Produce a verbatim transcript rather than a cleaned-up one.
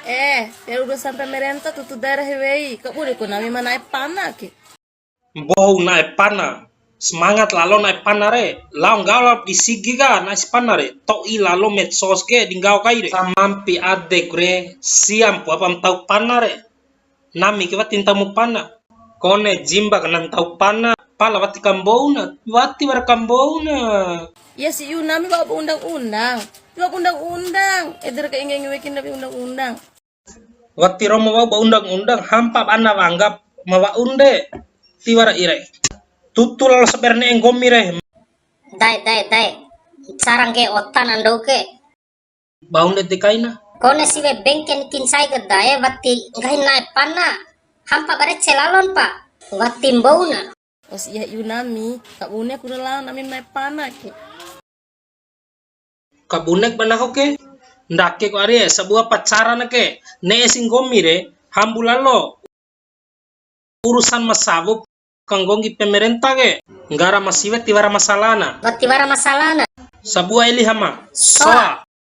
Eh, ya udah sampai merenta tutu daerah hewei. Kabune ku nami ma na'e pana ke. Mboho na'e pana. Semangat lalo na'e pana re. Lao nggao lao di sigi ka na'e si pana re. To'i lalo medsos ke di nggao kai re. Samampi adeku re. Siampu apa ntau pana re. Nami ke wati ntau mu pana. Kone jimba ka na ntau pana. Pala wati kambouna. Wati wara kambouna. Ya si iu nami wa'u ba undang-undang. Wa'u ba undang-undang. Eder ka ingge-ingge wekin rawi undang-undang. Wati romo wa'u ba undang-undang, hampa ba ana wangga ma wa'un de. Tiwara ire. Tutu lalo saber ne'e nggomi re. Dae, dae, dae. Cara ngge otan ando ke. Baun de tikaina. Kone siwe bengke ni kinsai ke dae wati nggahi na'e pana. Hampa ba rece lalon pa. Wati mbouna. Os iya iu nami, kabune ku rela nami ma na'e pana ke. Kabunek ba nahu ke, ndake ku ari e, sabua pacarana ke, ne'e si nggomi re, hambu lalo. Urusan ma sawu kanggonggi pemerenta ke, nggara ma siwe tiwara masalana. Wati wara masalana. Sabua eli hama. Soa. Soa.